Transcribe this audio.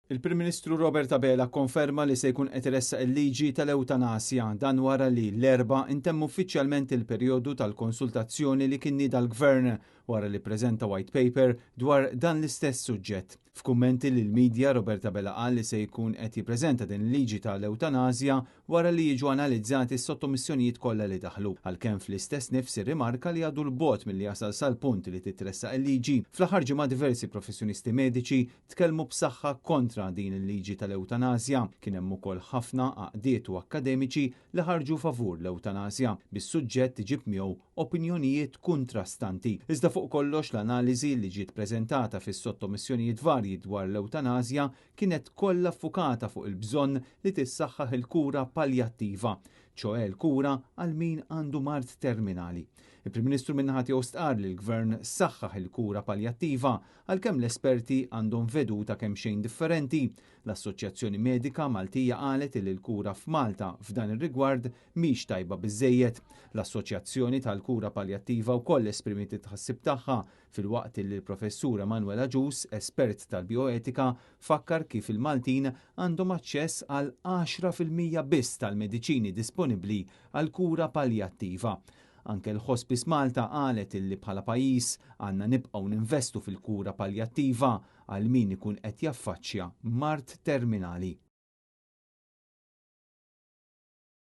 Il-Prim Ministru Robert Abela kkonferma li se jkun qed iressaq il-liġi tal-ewtanasja. Dan wara li l-Erbgħa ntemm uffiċjalment il-perjodu tal-konsultazzjoni li kien nieda l-Gvern wara li ppreżenta White Paper dwar dan l-istess suġġett. F'kummenti lill-media, Robert Abela qal li se jkun qed jippreżenta din il-liġi tal-ewtanasja wara li jiġu analizzati s-sottomissjonijiet kollha li daħlu, għalkemm fl-istess nifs irrimarka li għadu 'l bogħod milli jasal sal-punt li titressaq il-liġi. Fl-aħħar ġimgħa diversi professjonisti mediċi tkellmu b'saħħa kontra din il-liġi tal-ewtanasja. Kien hemm ukoll ħafna għaqdiet u akkademiċi li ħarġu favur l-ewtanasja, bis-suġġett iġib miegħu opinjonijiet kuntrastanti. Iżda fuq kollox l-analiżi li ġiet preżentata fis-sottomissjonijiet varji dwar l-ewtanasja kienet kollha ffukata fuq il-bżonn li tissaħħaħ il-kura paljattiva, ċoè l-kura għal min għandu mard terminali. Il-Prim Ministru min-naħa tiegħu stqarr li l-Gvern saħħaħ il-kura paljattiva għalkemm l-esperti għandhom veduta kemxejn differenti. L-Assoċjazzjoni Medika Maltija qalet li l-kura f'Malta f'dan ir-rigward mhix tajba biżżejjed. L-Assoċjazzjoni tal-Kura Paljattiva wkoll esprimiet it-tħassib tagħha filwaqt li l-Professur Emanuel Agius, espert tal-bioetika, fakkar kif il-Maltin għandhom aċċess għal 10% biss tal-mediċini disponibbli għall-kura paljattiva. Anke l-Hospice Malta qalet illi bħala pajjiż għandna nibqgħu ninvestu fil-kura paljattiva għal min ikun qed jaffaċċja mard terminali.